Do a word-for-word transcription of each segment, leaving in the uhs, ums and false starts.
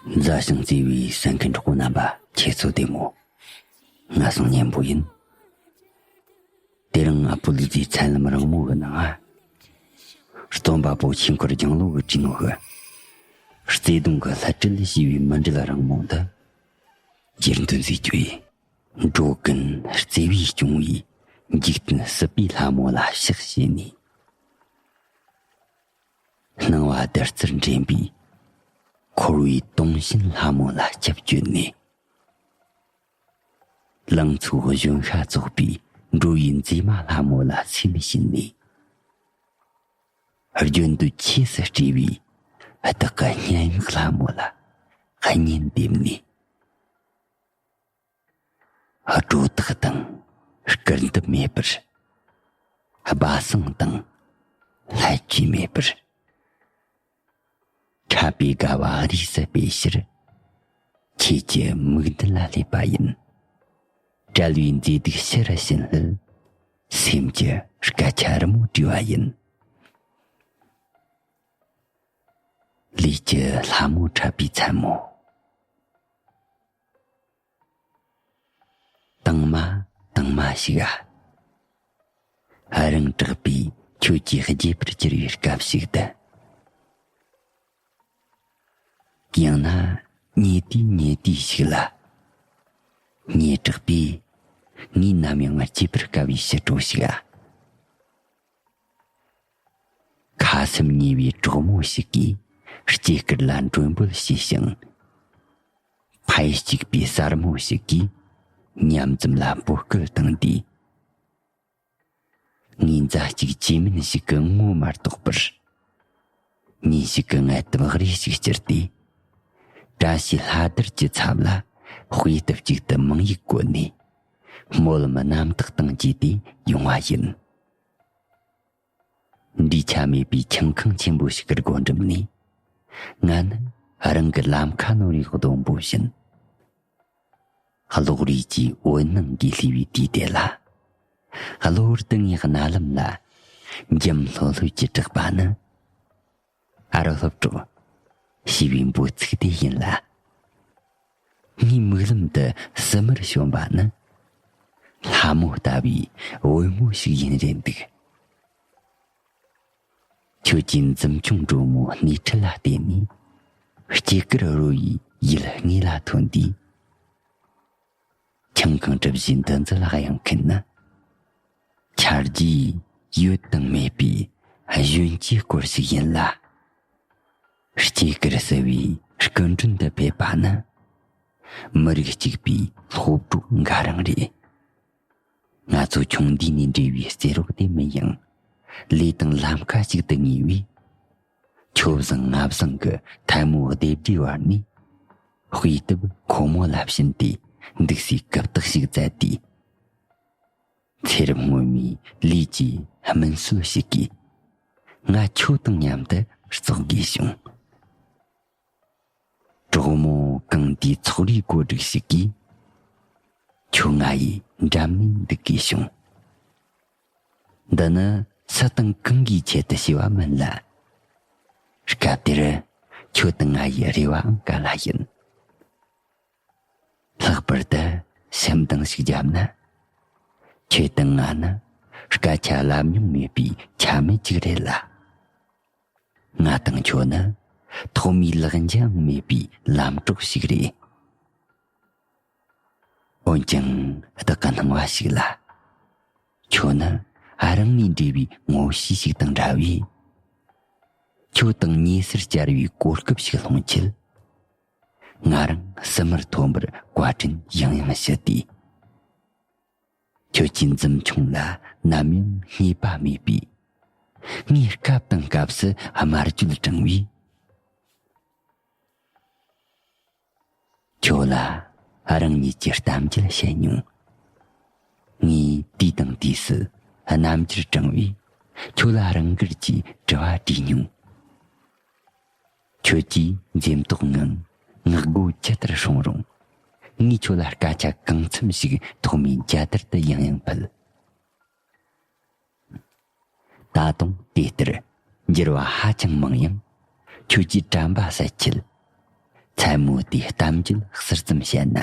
མཛའ་ཞིང་བརྩེ་བའི་གསན་མཁན་གྲོགས་པོ་རྣམ་པ། ཁྱེད་ཚོ་བདེ་མོ། ང་སང་སྙན་པོ་ཡིན། དེ་རིང་ཨ་ཕོ་ལུག་རྫིའི་ཚན་ལམ་རིང་མོ་གི་ནང་ང་། རྩོམ་པ་པོ་ཆོས་འཁོར་རྒྱང་ལོ་གིས་བྲིས་ནོ་གི། བརྩེ་དུང་གི་བསླུ་བྲིད་ཞེས་པའི་མི་འབྲེལ་རིང་མོ་འདི། རྒྱུན་དུ་མཛད་རྒྱུ་ཡིན། འགྲོ་ཀུན་བརྩེ་བས་སྐྱོང་བའི། འཇིག་རྟེན་སྲིད་པའི་ལྷ་མོ་ལ་ཕྱག་བྱས་ནས། སྣང་བ་བདུད་རྩིར་འདྲེན་པའི། འཁོར་བའི་དུང་ཞེན་ལྷ་མོ་ལ་སྐྱབས་བཅོལ་ནས། ལང་ཚོའི་གཞོན་ཤ་རྫོགས་པའི། འགྲོ་བའི་མཛེས་མ་ལྷ་མོ་ལ་སེམས་བྱིན་ནས། རྒྱུན་དུ་ཆོས་སུ་སྤྲས་པའི། བདག་གི་སྙན་ངག་ལྷ་མོ་ལ་སྙན་འདེབས་ནས། སྒྲོ་བཏགས་དང་སྐུར་འདེབས་མེད་པར། སྦ་གསང་དང་ལྷད་སྐྱེས་མེད་པར། འཁྲབ་པའི་དགའ་བ་རིས་སུ་སྤེལ་ཕྱིར། ཁྱེད་ཀྱི་མིག་མདུན་ལ་སླེབས་པ་ཡིན། བྲལ་བའི་མཛེས་སྡུག་ཕྱི་རུ་བྱིན་སླད། སེམས་ཀྱི་སྐད་ཆ་རི་མོ་བྲིས་པ་ཡིན། ལུས་ཀྱི་ལྷ་མོ་འཁྲབ་པའི་མཚན་མོ། དྭངས་མ་དྭངས་མ་ཞིག་ཨ། རང་གྲགས་པའི་ཁྱོད་ཀྱི་རྒྱས་པར་གྱུར་པའི་སྐབས་ཤིག་ཏུ། ཡང་ན་ཉེ་དུས་ཉེ་དུས་ཤིག་ལ། ཉེ་དྲགས་པས་ངས་ནམ་ཡང་བརྗེད་པར་དཀའ་བའི་ཕྱི་དྲོ་ཞིག་ཨ། ཁ་སེམས་ཉེ་བའི་གྲོགས་མོ་ཞིག་གིས་སྐྱེས་སྐར་ལ་མགྲོན་འབོད་བྱས་ཤིང་། ཕ་ཡུལ་གཅིག་པའི་གསར་མོ་ཞིག་གིས་མཉམ་འཛོམས་ལ་འབོད་སྐུལ་བཏང་དུས། ངའི་མཛའ་གཅུགས་བཅོས་མིན་ཞིག་གི་ངོ་མ་རྟོགས་པར། ཉིན་ཞིག་གི་ངལ་དུབ་རེ་ཞིག་བསྐྱུར་ཏེ། བཀྲ་ཤིས་ལྷ་དར་གྱི་ཚབ་ལ་དཔེ་དེབ་ཅིག་ཏུ་མིང་ཡིག་བཀོད་ནས། སྨོན་ལམ་རྣམ་དག་དང་བཅས་ཏེ་ཡོང་བ་ཡིན། འབྲས་ཆ་མེད་པའི་ཁྱིམ་ཁང་ཆེན་པོ་ཞིག་གི་སྒོ་འགྲམ་ནས། ང་ནི་རང་གི་ལམ་ཁ་ནོར་བའི་སྡོང་པོ་བཞིན། གློག་རིས་ཀྱི་འོད་སྣང་གིས་བསླུས་པའི་དུས་དེ་ལ། གློ་བུར་དུ་ངའི་རྣ་ལམ་ལ། འཇམ་ལྷོད་ལྷོད་ཀྱིས་གྲགས་པ་ནི། ཨ་རོ་སློབ་གྲོགས། ཞེས་པའི་འབོད་ཚིག་དེ་ཡིན་ལ། ངའི་མིག་ལམ་དུ་བསུ་མར་བྱོན་པ་ནི། ལྷ་མོ་ལྟ་བུའི་བུ་མོ་ཞིག་ཡིན་རེད་འདུག། ཁྱོད་ཀྱི་འཛུམ་ཆུང་སྒྲོལ་མོའི་སྣེ་ཁྲིད་ལ་བརྟེན་ནས། སྐྱེས་སྐར་རོལ་བའི་ཡུལ་དངོས་ལ་ཐོན་དུས། ཁྱིམ་ཁང་གྲུ་བཞི་འདི་ཚོ་ལ་གཡེང་མཁན་ནི། ཆ་རྒྱུས་ཡོད་དང་མེད་པའི་གཞོན་སྐྱེས་སྐོར་ཞིག་ཡིན་ལ། སྐྱེས་སྐར་བསུ་བའི་སྐུ་མགྲོན་དུ་ཕེབས་པ་ནི། མི་རིགས་གཅིག་པའི་སློབ་གྲོགས་འགའ་རང་རེད། ང་ཚོ་ཆུང་དུས་ནས་འབྲེལ་བའི་རྩེད་རོགས་དེ་མིན་ཡང་། ལས་དང་ལམ་ཁ་ཞིག་ཏུ་ངེས་པས། ཁྱོད་བཟང་ང་བཟང་གི་ཐལ་མོ་སྡེབ་སྒྲའི་བར་ནས། དཔེ་དེབ་ཁོ་མོ་ལ་བྱིན་ཏེ་འདུག་སའི་གུ་དག་ཞིག་བཙལ་དུས། ཚེ་རབས་སྔོན་མའི་ལུས་ཀྱི་སྨིན་སྲོལ་ཞིག་གིས། ང་ཁྱོད་དང་མཉམ་དུ་ཙོག་དགོས་བྱུང་། གྲོགས་མོ་གངས་དེའི་ཚོགས་རའི་གོ་སྒྲིག་ཞིག་གིས། ཁྱོད་ང་ཡི་འགྲམ་ནས་འདུག་དགོས་བྱུང་། འདི་ནི་སུ་དང་གང་གིས་ཆེད་དུ་བྱས་པ་མིན་ལ། སྐབས་དེར་ཁྱོད་དང་ང་ཡི་རེ་བའང་ག་ལ་ཡིན། ལྷག་པར་དུ་སེམས་གཏིང་ཞིག་བརྒྱབ་ན། ཁྱོད་དང་ང་ནི་སྐད་ཆ་ལབ་མྱོང་མེད་པའི་ཆ་མེད་ཅིག་རེད་ལ། ང་དང་ཁྱོད་ནི་ཐོག་མའི་ལག་འཇུའང་མེད་པའི་ལམ་གྲོགས་ཤིག་རེད། འོན་ཀྱང་བདག་གི་སྣང་བ་ཞིག་ལ། ཁྱོད་ནི་རང་ནས་འབྲེལ་བའི་ངོ་བཤུས་ཤིག་དང་འདྲ་བས། ཁྱོད་དང་ཉེ་སར་བཅར་བའི་གོ་སྐབས་ཤིག་སློང་ཆེད། ང་རང་བསུ་མར་ཐོན་པར་བཀའ་དྲིན་ཡང་ཡང་ཞུ་སྟེ། ཁྱོད་ཀྱི་འཛུམ་ཆུང་ལ་ནམ་ཡང་རྙེད་པ་མེད་པས། ངས་སྐབས་དང་སྐབས་སུ་དམར་བརྗོད་དྲངས་པས། ཁྱོད་ལ་རང་ཉིད་ཀྱི་གཏམ་རྒྱུད་བཤད་མྱོང་། ངས་དུས་དང་དུས་སུ་རྣམ་འགྱུར་དྲངས་པས། ཁྱོད་ལ་རང་དགར་གྱི་དྲི་བ་དྲིས་མྱོང་། ཁྱོད་ཀྱིས་འཛེམ་དོགས་ངང་ངག་སྒོ་ཇི་ལྟར་སྲུང་རུང་། ངས་ཁྱོད་ལ་སྐད་ཆ་གང་འཚམ་ཞིག་ཐོག་མའི་རྒྱལ་དར་དུ་ཡང་ཡང་ཕུལ། ད་དུང་དེ་ལྟར་འགྱུར་བ་ཧ་ཅང་མང་ཡང་། ཁྱོད་ཀྱིས་དྲན་པ་གསལ་ཆེད། ཚ་ མཚན་མོ་དེའི་གཏམ་རྒྱུད་ཟུར་ཙམ་བཤད་ན།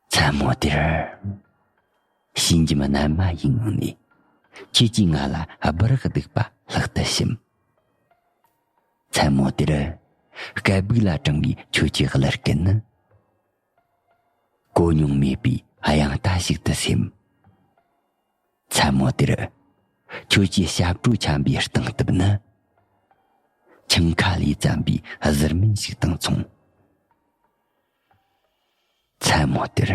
མཚན་མོ་དེར། ཞིང་ཁྱིམ་རྣལ་མ་ཡི་ངང་ནས། ཁྱེད་ཀྱིས་ང་ལ་སྦི་རག་སྡུག་པ་ལྷག་ཏུ་ཞིམ། མཚན་མོ་དེར། སྐད་སྦུག་ལ་དྲངས་པའི་ཁྱོད་ཀྱི་གླུ་སྐད་ནི། གོ་མྱོང་མེད་པའི་དབྱངས་རྟ་ཞིག་ཏུ་སེམས། མཚན་མོ་དེར། ཁྱོད་ཀྱི་ཞབས་བྲོ་འཁྱམ་པའི་སྟེང་སྟབས་ནི། ཆང་ཁ་ལས་བརྩམས་པའི་གཟུར་མིན་ཞིག་དང་མཚུངས། མཚན་མོ་དེར།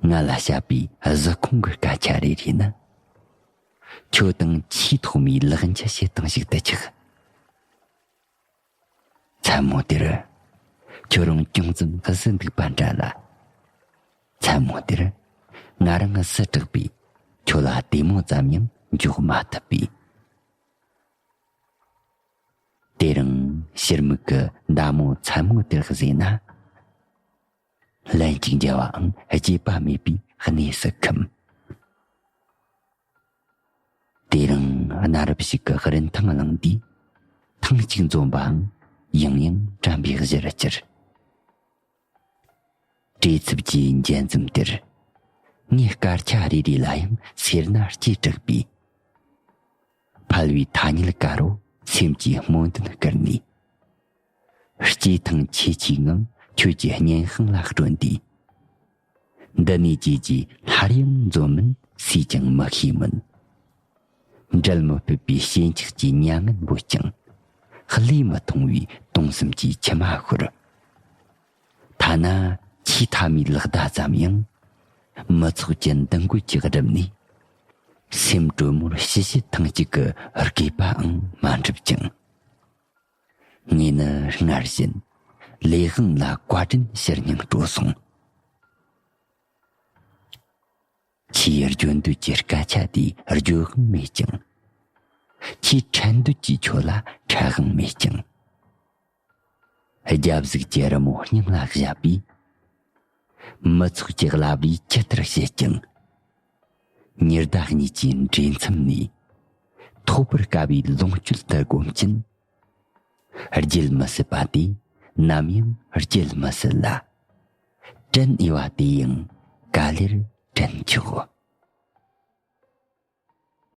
ང་ལ་བཤད་པའི་གཟི་ཁུང་གི་སྐད་ཆ་རེ་རེ་ནི། ཁྱོད་དང་ཆེས་ཐོག་མའི་ལག་འཁྱུ་བྱེད་སྟངས་ཤིག་ཏུ་ཆགས། མཚན་མོ་དེར། ཁྱོད་རང་ཅུང་ཙམ་གཟི་འདུག་པ་འདྲ་ལ། མཚན་མོ་དེར། ང་རང་གཟི་དྲག་པས་ཁྱོད་ལ་བདེ་མོ་ཙམ་ཡང་འཇོག་མ་ཐུབ་པས། དེ་རིང་ཕྱིར་མིག་གི་མདའ་མོ་མཚན་མོ་དེར་གཟིགས་ན། ལན་གཅིག་འཇལ་བའང་བརྗེད་པ་མེད་པའི་གནས་སུ་འཁུམས། དེ་རིང་གནའ་རབས་ཤིག་གི་རིན་ཐང་བླངས་དུས། ཐེངས་གཅིག་འཛོམས་པའང་ཡང་ཡང་དྲན་པའི་གཞིར་གྱུར། བྲེལ་འཚུབ་ཀྱི་འཇལ་འཛུམ་དེར། ངའི་སྐར་ཆ་རེ་རེ་ལ་ཡང་སེར་སྣ་སྐྱེས་དྲགས་པས། ཕལ་བའི་ཐ་སྙད་ཀ་རུ་སེམས་ཀྱི་སྨོན་འདུན་བསྐུར་ནས། སྐྱེ་ཐང་ཆེ་ཆེའི་ངང་ཁྱོད་ཀྱི་སྙན་དབྱངས་ལ་སྤྲོ་འདུས། འདི་ནས་ཀྱེ་ཀྱེ་སླར་ཡང་འཛོམས་མིན་སུས་ཀྱང་མི་ཤེས་མོད། འབྲལ་མི་ཕོད་པའི་ཞེན་ཆགས་ཀྱི་མྱ་ངན་འབོད་ཅིང་། བློས་མི་ཐོངས་པའི་དུང་གསུམ་གྱི་མཆི་མ་ཤོར། ཐ་ན་ཆེས་མཐའ་མའི་ལག་བརྡ་ཙམ་ཡང་། མི་ཚོགས་ཀྱི་འདུ་འགོད་ཀྱིས་བསྒྲིབས་ནས། སེམས་དྲོན་མོར་ཞི་བྱེད་ཐེངས་གཅིག་གི་སྐེད་པའང་མ་འགྲུབ་ཅིང་། ངས་ནི་སྔར་བཞིན་ལས་དབང་ལ་བཀའ་དྲིན་ཕྱིར་སྙིང་སྤྲོ་སོང་། ཁྱེད་བརྗོད་འདོད་ཀྱི་སྐད་ཆ་དེ་བརྗོད་དབང་མེད་ཅིང་། ཁྱེད་འཕྲད་འདོད་ཀྱི་ཁྱོད་ལ་འཕྲད་དབང་མེད་ཅིང་། རྒྱབ་གཟུགས་ཀྱི་རི་མོ་སྙིང་ལ་བཞག་པས། མི་ཚོགས་ཀྱི་རླབས་ལས་ཇི་ལྟར་བྱེད་ཀྱང་། ཉི་ཟླ་གཉིས་ཀྱི་འདྲེས་མཚམས་ནས། ཐོགས་པར་དཀའ་བའི་ལོངས་སྤྱོད་དུ་སྒོམ་གྱིན། བརྗེད་མི་སྲིད་པ་དེ་ནམ་ཡང་བརྗེད་མི་སྲིད་ལ། དྲན་འོས་པ་དེ་ཡང་ག་ལེར་དྲན་ཆོག།